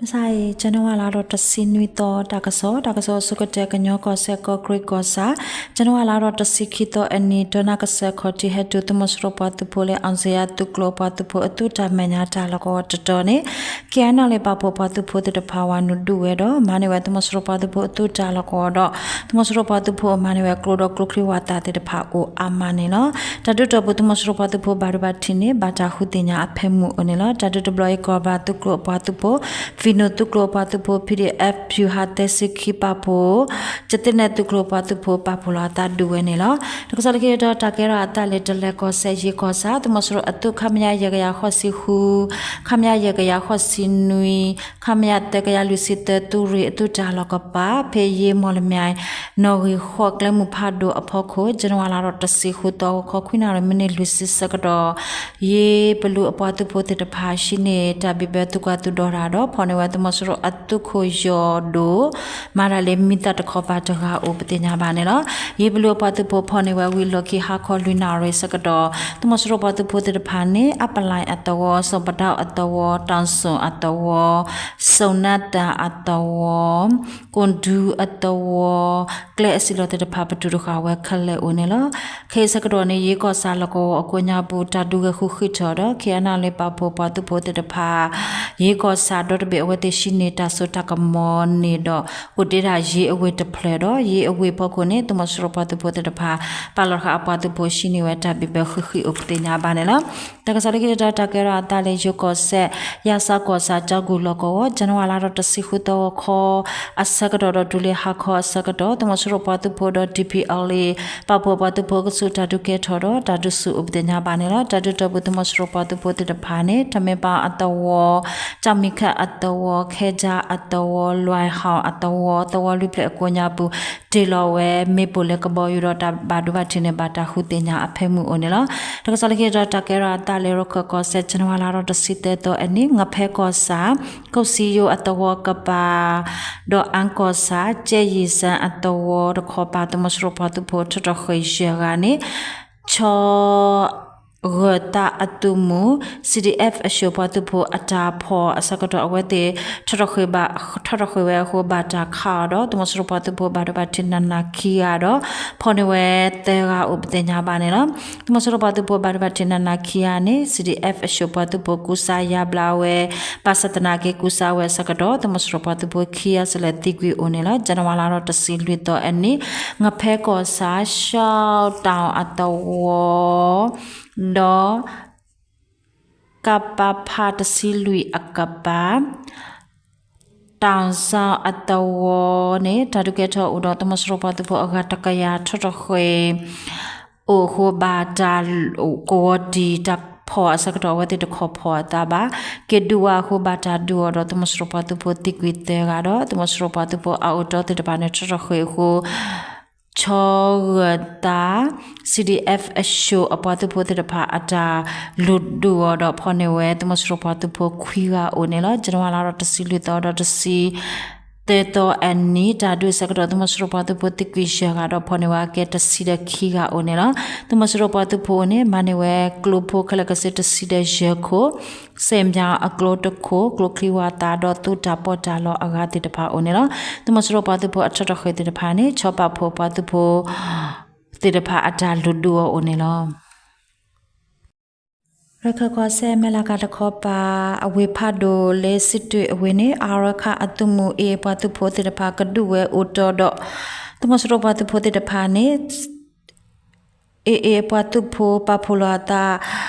မုၢ်ဆါအံၤ ကၠနဝါလါဒီးတဆံနွံသီ တၢ်ကစီၣ်, တၢ်ကစီၣ်အဆိကတၢၢ် ကညီကီၢ်စဲၣ် ကီၢ်ကရ့ၣ်ကီၢ်ဆၣ်, ကၠနဝါလါဒီးတဆံခံသီအနံၤ ဒီနၣ်ကစၢၢ်ခီၣ်ထံး ဟဲတုၤသုးမီၤစိရိၤပှၤသုးဖိလၢ အောင်ဇေယျ သုးကျိၤအပှၤသုးဖိအသုးတၢ်မဲာ်ညါတၢ်လီၢ်ကဝီၤတတီၤန့ၣ် KNLA ပာ်ဖှိၣ်ပှၤသုးဖိသ့ၣ်တဖၣ် ဝၤနုာ်ဒုးဝဲဒီး မၤန့ၢ်ဝဲသုးမီၤစိရိၤပှၤသုးဖိအသုးတၢ်လီၢ်ကဝီၤဒီး သုးမီၤစိရိၤပှၤသုးဖိအမၤန့ၢ်ဝဲကျိဒီးကျိချံဝၣ်သၣ်သ့ၣ်တဖၣ်အိၣ်အါမးန့ၣ်လီၤ. တၢ်ဒုးတီၢ်ပူၤ သုးမီၤစိရိၤပှၤသုးဖိဘၣ်ဒိဘၣ်ထံးန့ၣ် ဘၣ်တၢ်ဃုသ့ၣ်ညါအဖၢမုၢ်အိၣ်န့ၣ်လီၤ. တၢ်ဒုးတဘျီအံၤ ကီၢ်ဘၣ်သုးကျိၤအပှၤသုးဖိ ဖံနိၣ်သုးကျိၤအပှၤသုးဖိ PDF ဗျူဟာ သၢဆံခံ ပာ်ဖှိၣ် ကသ့ၣ်နဲၣ်သုးကျိၤအပှၤသုးဖိ ပာ်ဖှိၣ်လီၤအသးဒုးဝဲန့ၣ်လီၤ. တၢ်ကစီၣ်လၢခံတတီၤ တၢ်ကဲထီၣ်အသးလၢ တလဲၤကီၢ်စဲၣ် ယ့ၣ်ကီၢ်ဆၣ် သုးမီၤစိရိၤအသုး ခမရ ယဲၢ်ကယၤဃိးဆံဃု, ခမရ ယဲၢ်ကယၤဃိးဆံနွံ, ခမရ သၢကယၤလွံၢ်ဆံသၢ သုးရ့ၣ်အသုးတၢ်လီၢ်ကပၤ ဖဲယ့ၣ်မီၢ်လမၠဲၣ် နီၣ်ဂံၢ်ဃိး ကျဲမုၢ်ဖးဒိၣ်အဖီခိၣ် ကၠနဝါလါဒီးတဆံဃုသီ ဂီၤခီခွံနၣ်ရံၣ် မံးနံးလွံၢ်ဆံဆၢကတီၢ် ယ့ၣ်ဘလူအပှၤသုးဖိသ့ၣ်တဖၣ် ဟံးန့ၢ်တၢ်ဘံၣ်ဘၢသုးကွၢ်သုးဒီတၢ်ဒီး ဖီၣ်န့ၢ်ဝဲသုးမီၤစိရိၤအသုးခိၣ်ယီၢ်ဒိၣ် မၤတၢ်လၢမံသးတခီပၤတဂၤအိၣ်ပသ့ၣ်ညါဘၣ်န့ၣ်လီၤ. ယ့ၣ်ဘလူအပှၤသုးဖိဖီၣ်န့ၢ်ဝဲဝံၤလီၢ်ခံဟါခီလွံၢ်နၣ်ရံၣ်ဆၢကတီၢ် သုးမီၤစိရိၤပှၤသုးဖိသ့ၣ်တဖၣ်န့ၣ် အပလၢၣ်အသဝီ, စီၤပဒၣ်အသဝီ, တၢ်စိၣ်အသဝီ, စိၣ်နၢ်တၢ်အသဝီ, ကိၣ်ဒူအသဝီ ကျဲအစံၣ်လီၤသ့ၣ်တဖၣ် ပတုာ်တဃာ်ဝဲခဲလၢာ်အိၣ်န့ၣ်လီၤ. ခဲအံၤဆၢကတီၢ်န့ၣ် ယ့ၣ်ကီၢ်ဆၣ်လီၢ်ကဝီၤအကိးညါပူၤ တၢ်ဒုးဂဲၤဃုာ်ဃံးထီၣ်ဒီး KNLA ပာ်ဖှိၣ်ပှၤသုးဖိသ့ၣ်တဖၣ် ယ့ၣ်ကီၢ်ဆၣ်ဒီတဘ့ၣ်အဝဲသ့ၣ်ဟံးန့ၢ်တၢ်စိတၢ်ကမီၤန့ၣ်ဒီး အိၣ်တ့ၢ်ဒၣ်ယ့ၣ်အဝ့ၢ်တဖျၢၣ်ဒီး ယ့ၣ်အဝ့ၢ်ဖီခိၣ်န့ၣ် သုးမီၤစိရိၤပှၤသုးဖိသ့ၣ်တဖၣ် ပာ်လီၤဃာ်အပှၤသုးဖိဟံးန့ၢ်ဝဲ တၢ်ဘံၣ်ဘၢဃံးဃံးအိၣ်ပသ့ၣ်ညါဘၣ်န့ၣ်လီၤ. တၢ်ကစီၣ်လၢခံတတီၤ တၢ်ကဲထီၣ်အသးလၢယိၤကီၢ်စဲၣ် ယၣ်စၣ်ကီၢ်ဆၣ် ကၠီကူၣ်လီၢ်ကဝီၤ ကၠနဝါလါဒီးတဆံဃုသီ ဂီၤခီအဆၢကတီၢ်ဒီးတုၤလၢဟါခီအဆၢကတီၢ် သုးမီၤစိရိၤပှၤသုးဖိဒီး DPLA ပာ်ဖှိၣ်ပှၤသုးဖိကဆူး တၢ်ဒုးကဲထီၣ်ဒီး တၢ်ဒုးဆူၣ်အိၣ်ပသ့ၣ်ညါဘၣ်န့ၣ်လီၤ. တၢ်ဒုးတီၢ်ပူၤ သုးမီၤစိရိၤပှၤသုးဖိသ့ၣ်တဖၣ်န့ၣ် ထမ့ၢ်ပၣ်အသဝီ, ကၠီမံၤခၣ်အသဝီ, ခဲကၠါအသဝီ, လွဲၢ်ဟီၣ်အသဝီ, သဝီလွံၢ်ဖျၢၣ်အကိးညါပူၤ တ့ၢ်လီၤဝဲမ့ၣ်ပိၢ်လၢကဘီယူၤဒီး တၢ်ဘၣ်ဒိဘၣ်ထံးန့ၣ် ဘၣ်တၢ်ဃုသ့ၣ်ညါအဖၢမုၢ်အိၣ်န့ၣ်လီၤ. တၢ်ကစီၣ်လၢခံတတီၤ တၢ်ကဲထီၣ်အသးလၢ ရခၢၣ်ကီၢ်စဲၣ် ကၠနဝါလါဒီးတဆံသၢသီအနံၤ ငဖဲကီၢ်ဆၣ် ခိၣ်စံယိအသဝီကပၤ ဒီးအါကီၢ်ဆၣ် ကၠဲယံၤစၢအသဝီတခီပၤ သုးမီၤစိရိၤပှၤသုးဖိ ထီၣ်ထီၣ်ဃ့ၢ်ယဲၢ်ဂၤန့ၣ် ဆီ ဂၢၢ်သးအသုးမုၢ် CDF အၡိၣ်ပှၤသုးဖိအတၢ်ဖီၣ်အဆၢကတီၢ် အဝဲသ့ၣ် ထီၣ်ထီၣ်ဃ့ၢ်ဘၣ် ထီၣ်ထီၣ်ဃ့ၢ်ဝဲအဃိ ဘၣ်တၢ်ခးအီၤဒီး သုးမီၤစိရိၤပှၤသုးဖိဘၣ်ဒိဘၣ်ထံးနးနးခံဂၤဒီး ဖီၣ်န့ၢ်ဝဲသၢဂၤအိၣ်ပသ့ၣ်ညါဘၣ်န့ၣ်လီၤ. သုးမီၤစိရိၤပှၤသုးဖိဘၣ်ဒိဘၣ်ထံးနးနးခံဂၤန့ၣ် CDF အၡိၣ်ပှၤသုးဖိကူစါယါဘျါဝဲ ဘၣ်ဆၣ်သနာ်က့ကူစါဝဲအဆၢကတီၢ် သုးမီၤစိရိၤပှၤသုးဖိခံဂၤစ့ၢ်ကီးသံကွံာ်အိၣ်န့ၣ်လီၤ. ကၠနဝါလါဒီးတဆံလွံၢ်သီအနံၤ ငဖဲကီၢ်ဆၣ် ရှီၣ်တီၣ်အသဝီ ဒီး ကပဖ တဆံလွံၢ်အကပၤ တီၣ်စီအသဝီန့ၣ် တၢ်ဒုးကဲထီၣ်အိၣ်ဒီး သုးမီၤစိရိၤပှၤသုးဖိအဂၤတကယၤထီၣ်ထီၣ်ဃ့ၢ် အိၣ်အဃိ ဘၣ်တၢ်ကဝီၤတံၢ်တၢ်ဖီၣ်အဆၢကတီၢ် အဝဲသ့ၣ်တခီဖီၣ်အသးဘၣ် က့ၤဒုးဝဲအဃိ ဘၣ်တၢ်ဒုးအီၤဒီး သုးမီၤစိရိၤပှၤသုးဖိသံကွံာ်သၢဂၤဒီး သုးမီၤစိရိၤပှၤသုးဖိအအိၣ်တီသ့ၣ်တဖၣ်န့ၣ် ထီၣ်ထီၣ်ဃ့ၢ်အဃိ ဆီဂၢၢ်သး CDF အၡိၣ်အပှၤသုးဖိသ့ၣ်တဖၣ်အတၢ်လုၢ်ဒုးအီၤဒီး ဖီၣ်န့ၢ်ဝဲ သုးမီၤစိရိၤပှၤသုးဖိခွံဂၤအိၣ်န့ၣ်လီၤ. ကၠနဝါလါဒီးတဆံလွံၢ်သီဒီးတဆံသၢသီအနံၤ တၢ်ဒုးအဆၢကတီၢ် သုးမီၤစိရိၤပှၤသုးဖိသံကွံာ်ယဲၢ်ဂၤဒီး ဖီၣ်န့ၢ်ဝဲအကဲတဆံဒီးခံဂၤအိၣ်န့ၣ်လီၤ. သုးမီၤစိရိၤပှၤသုးဖိအအိၣ်န့ၣ် မၤန့ၢ်ဝဲကျိဖိခဲလၢာ်ခဲဆ့တဆံဒီးယဲၢ်ခိၣ် စဲၣ်မၠၣ်အကျိတခိၣ် ကျိချံဝၣ်သၣ်ဒီးသုးတၢ်ပီးတၢ်လီအဂၤသ့ၣ်တဖၣ်အိၣ်န့ၣ်လီၤ. သုးမီၤစိရိၤပှၤသုးဖိအထီၣ်ထီၣ်ဃ့ၢ်သ့ၣ်တဖၣ်န့ၣ် ဆီပာ်ဖှိၣ်ပှၤသုးဖိသ့ၣ်တဖၣ်အတၢ်လုၢ်ဒုးအီၤအိၣ်န့ၣ်လီၤ. ရခၢၣ်ကီၢ်စဲၣ် မဲၢ်လးကၤတခီပၤ အဝ့ၢ်ဖးဒိၣ်လၢစံးတွ့ၣ်အဝ့ၢ်န့ၣ် အါရခၣ်အသုးမုၢ် AA ပှၤသုးဖိသ့ၣ်တဖၣ်ကဒုးဝဲအိၣ်တီဒီး သုးမီၤစိရိၤပှၤသုးဖိသ့ၣ်တဖၣ်န့ၣ် AA အပှၤသုးဖိပာ်ဖှိၣ်လီၤအသး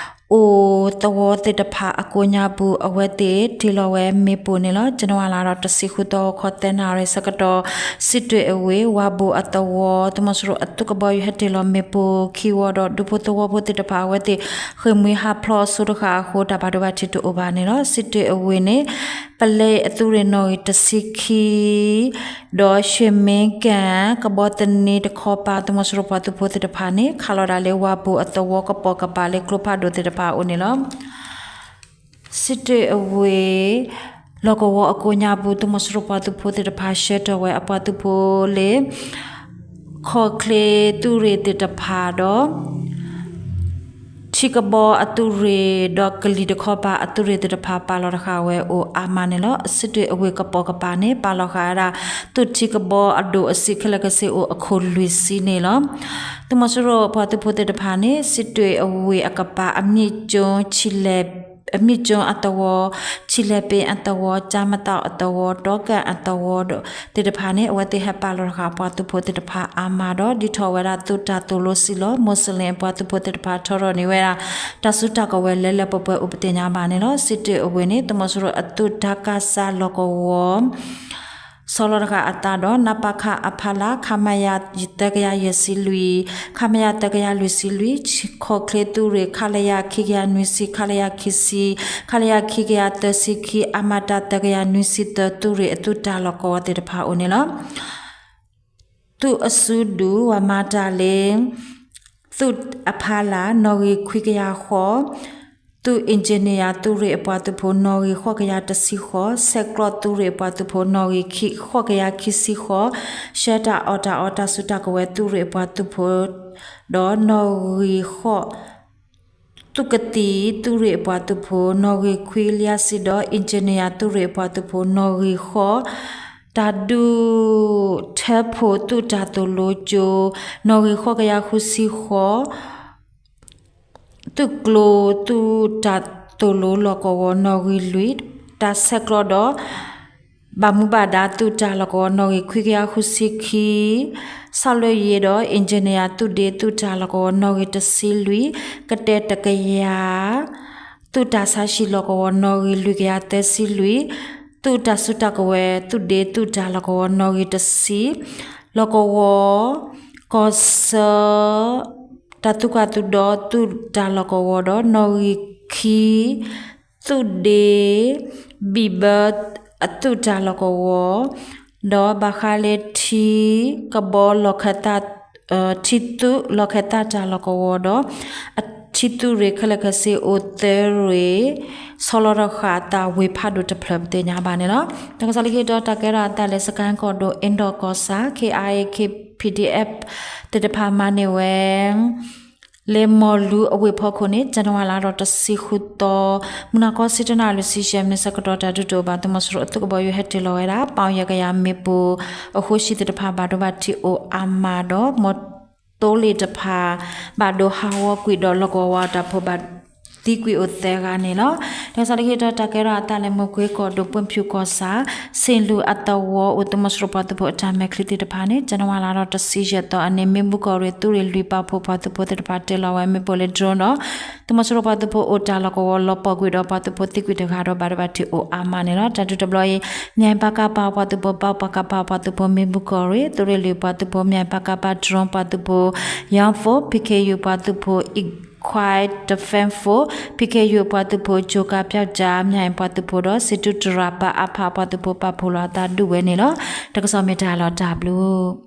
အိၣ်သဝီသ့ၣ်တဖၣ်အကိးညါပူၤ အဝဲသ့ၣ်တ့ၢ်လီၤဝဲမ့ၣ်ပိၢ်န့ၣ်လီၤ. ကၠနဝါလါဒီးတဆံဃုသီ ဂီၤခီသၢနၣ်ရံၣ်ဆၢကတီၢ် စံးတွ့ၣ်အဝ့ၢ် ဝၤဘိၣ်အသဝီ သုးမီၤစိရိၤအသုးကဘီယူၤဟဲတ့ၢ်လီၤမ့ၣ်ပိၢ်ခံဝီဒီး ဒူဖိသဝီဖိသ့ၣ်တဖၣ် အဝဲသ့ၣ်ဃ့ၢ်မှံဟးဖျိးအစိၤတဃၣ်အဃိ တၢ်ဘၣ်ဒိဘၣ်ထံးတအိၣ်ဘၣ်န့ၣ်လီၤ. စံးတွ့ၣ်အဝ့ၢ်န့ၣ် ပလဲအသုးရ့ၣ်နီၣ်ဂံၢ်တဆံခံ ဒီးရွှ့ၣ်မ့ကၣ် ကဘီသန့တခီပၤ သုးမီၤစိရိၤပှၤသုးဖိသ့ၣ်တဖၣ်န့ၣ် ခးလီၤဒၣ်လၢဝၤဘိၣ်အသဝီကပိာ်ကပၤလၢကျိဖးဒိၣ်သ့ၣ်တဖၣ်အအိၣ်န့ၣ်လီၤ. စံးတွ့ၣ်အဝ့ၢ် လီၢ်ကဝီၤအကိးညါပူၤ သုးမီၤစိရိၤပှၤသုးဖိသ့ၣ်တဖၣ် ဆှၢထီၣ်ဝဲအပှၤသုးဖိလၢ ခီၣ်ချ့သုးရ့ၣ်သ့ၣ်တဖၣ်ဒီး ထံကဘီအသုးရ့ၣ် ဒီးကလံၤတခီပၤအသုးရ့ၣ်သ့ၣ်တဖၣ် ပာ်လီၤတဃာ်ဝဲအိၣ်အါမးန့ၣ်လီၤ. စစ်တွေအဝ့ၢ်ကပိာ်ကပၤန့ၣ် ပာ်လီၤဃာ်ဝဲဒၣ် သုးထံကဘီအဒိၣ်အဆံးခဲလၢာ်ခဲဆ့အိၣ်အခိၣ်လွံၢ်ဆံန့ၣ်လီၤ. သုးမီၤစိရိၤပှၤသုးဖိသ့ၣ်တဖၣ်န့ၣ် စစ်တွေအဝ့ၢ်အကပၤ အမ့ၣ်ကၠိအသဝီ, ဆံလဲၣ်ပ့အသဝီ, ကၠါမသီအသဝီ, တီကၣ်အသဝီဒီး သ့ၣ်တဖၣ်န့ၣ် အဝဲသ့ၣ်ဟဲပာ်လီၤတဃာ်ပှၤသုးဖိသ့ၣ်တဖၣ်အါမးဒီး ဒုးထီၣ်ဝဲဒၣ်သုးတၢ်သိၣ်လိစံလီၤ. မူးစလ့ၣ်အပှၤသုးဖိသ့ၣ်တဖၣ်ထီထီၣ်န့ၢ်ဝဲဒၣ် တၢ်စုတၢ်ကဝဲၤလၢလၢပှဲၤပှဲၤအိၣ်ပသ့ၣ်ညါဘၣ်န့ၣ်လီၤ. စစ်တွေအဝ့ၢ်န့ၣ် သုးမီၤစိရိၤအသုးတၢ်ကးစၢ်လီၢ်ကဝီၤ ဆီလီၤတဃာ်အသးဒီး နပခ အဖီလာ် ခမရ သၢကယၤယဲၢ်ဆံလွံၢ်, ခမရ သၢကယၤလွံၢ်ဆံလွံၢ်, ခီၣ်ချ့သုးရ့ၣ် ခလရ ခံကယၤနွံဆံ, ခလရ ခံဆံ, ခလရ ခံကယၤသၢဆံခံ, အမတ သၢကယၤနွံဆံသၢ သုးရ့ၣ်အသုးတၢ်လီၢ်ကဝီၤသ့ၣ်တဖၣ်အိၣ်န့ၣ်လီၤ. သုးအစုဒုၣ် ဝၤမၤတၢ်လ့ သုးအဖီလာ် နီၣ်ဂံၢ်ခွံကယၤဃိး, သုး engineer သုးရ့ၣ်အပှၤသုးဖိ နီၣ်ဂံၢ်ဃိးကယၤတဆံဃိး, ဆဲးကျိးသုးရ့ၣ်အပှၤသုးဖိ နီၣ်ဂံၢ်ခံ ဃိးကယၤခံဆံဃိး, ဆှၢတၢ်အီၣ်တၢ်အီတၢ်စုတၢ်ကဝဲၤသုးရ့ၣ်အပှၤသုးဖိ ဒီးနီၣ်ဂံၢ်ဃိး သုးကသံၣ်သုးရ့ၣ်အပှၤသုးဖိ နီၣ်ဂံၢ်ခွံကယၤတဆံဒီး engineer သုးရ့ၣ်အပှၤသုးဖိ နီၣ်ဂံၢ်ဃိး, တၢ်ဒုးထၢဖှိၣ်သုးတၢ်သိၣ်လိကၠိ နီၣ်ဂံၢ်ဃိးကယၤဃုဆံဃိး, သုးကျိၤသုးတၢ်သိၣ်လိလီၢ်ကဝီၤ နီၣ်ဂံၢ်လွံၢ်, တၢ်ဆဲးကျိးဒီး ဘၣ်မူဘၣ်ဒါသုးတၢ်လီၢ်ကဝီၤ နီၣ်ဂံၢ်ခွံကယၤဃုဆံခံ, ဆီလၢယ့ဒီး engineer သုးဒ့သုးတၢ်လီၢ်ကဝီၤ နီၣ်ဂံၢ်တဆံလွံၢ်, ကတဲတကယၤ သုးတၢ်ဆါဟံၣ်လီၢ်ကဝီၤ နီၣ်ဂံၢ်လွံၢ်ကယၤသၢဆံလွံၢ်, သုးတၢ်စုတၢ်ကဝဲၤ သုးဒ့သုးတၢ်လီၢ်ကဝီၤ နီၣ်ဂံၢ်တဆံ, လီၢ်ကဝီၤ ကီၢ်ဆၢ တၢ်သုးကီၢ်သုးဒီသုးတၢ်လီၢ်ကဝီၤဒီး နီၣ်ဂံၢ်ခံ သုးဒ့ ဘံၣ်ဘၢ အသုးတၢ်လီၢ်ကဝီၤ ဒီးဘၣ်ဃးလၢထံ ကဘီလီၢ်ခၢၣ်သး ထံသုးလီၢ်ခၢၣ်သးတၢ်လီၢ်ကဝီၤဒီး ထံသုးရ့ၣ်ခဲလၢာ်ခဲဆ့အိၣ်သၢရ့ၣ် ဆီလီၤတဃာ်အသးဝ့ၢ်ဖးဒိၣ်တဖျၢၣ်ပသ့ၣ်ညါဘၣ်န့ၣ်လီၤ. တၢ်ကစီၣ်လၢခံတီၤ တၢ်ကဲထီၣ်အသးလၢ စကဲၣ်ကီၢ်ဒိၣ် အ့ၣ်ဒီးကီၢ်ဆၣ် ခ့အါအ့ၣ် ခ့ ပီၣ်ဒံၣ်အဲၣ် သ့ၣ်တဖၣ်မၤန့ၢ်ဝဲ လၢမီၢ်လူအဝ့ၢ်ဖီခိၣ်န့ၣ် ဇန်နဝါလါဒီးတဆံဃုသီ မုၢ်နၤခီဆံတၢနၣ်ရံၣ်ဆံယဲၢ်မံးနံးဆၢကတီၢ် တၢ်ဒုးတအိၣ်ဘၣ် သုးမီၤစိရိၤအသုးကဘီယူၤဟဲတ့ၢ်လီၤဝဲဒၣ် ပီၣ်ယဲၢ်ကယၤမ့ၣ်ပိၢ် အဃိ ဟံၣ်သ့ၣ်တဖၣ်ဘၣ်ဒိဘၣ်ထံးအိၣ်အါမးဒီး မီၢ်သိလ့ၣ်တဖၣ် ဘၣ်ဒိဟးဂီၤကွံာ်ဒီးလီၢ်ကဝီၤဝါတၢ်ဖိဘၣ်သံကွံာ်အိၣ်သၢဂၤန့ၣ်လီၤ. တၢ်ကစီၣ်လၢခံတီၤ တၢ်ကဲထီၣ်အသးလၢ မူၢ်ကွ့ကီၢ်ဒိၣ် ပှၢ်ဖၠူၣ်ကီၢ်ဆၣ် ဆ့ၣ်လူၤအသဝီအိၣ် သုးမီၤစိရိၤပှၤသုးဖိအတၢ်မဲာ်ချံသ့ၣ်တဖၣ်န့ၣ် ဇန်နဝါလါဒီးတဆံယဲၢ်သီအနံၤ မ့ၣ်ဘူၣ်ကီၢ်ရ့ၣ်သုးရ့ၣ်လွံၢ်ပာ်ဖှိၣ်ပှၤသုးဖိသ့ၣ်တဖၣ် တ့ၢ်လီၤဝဲမ့ၣ်ပိၢ်လၢ drone ဒီး သုးမီၤစိရိၤပှၤသုးဖိအိၣ်တၢ်လီၢ်ကဝီၤလီၤပှီၢ်ကွံာ်ဒီးပှၤသုးဖိသံကွံာ်တဂၤဒီးဘၣ်ဒိဘၣ်ထံးအိၣ်အါမးန့ၣ်လီၤ. တၢ်ဒုးတဘျီအံၤ မၠဲၣ်ပကပ ပှၤသုးဖိ ပပကပ ပှၤသုးဖိ မ့ၣ်ဘူၣ်ကီၢ်ရ့ၣ် သုးရ့ၣ်လွံၢ်ပှၤသုးဖိ မၠဲၣ်ပကပ drone ပှၤသုးဖိ Young Force ဖံးခ့ယုၢ်ပှၤသုးဖိ Equine Defense Force ဖံးခ့ယုၢ်ပှၤသုးဖိ ကၠိၤကၤပျီကၠၣ် မၠဲၣ်ပှၤသုးဖိဒီး စံးတူတရၣ်ပၣ်အါဖးပှၤသုးဖိ ပာ်ဖှိၣ်လီၤအသးဒုးဝဲန့ၣ်လီၤ. တၢ်ကစီၣ်မ့ၢ်တၢ်လီၤတၢ်ဘျုး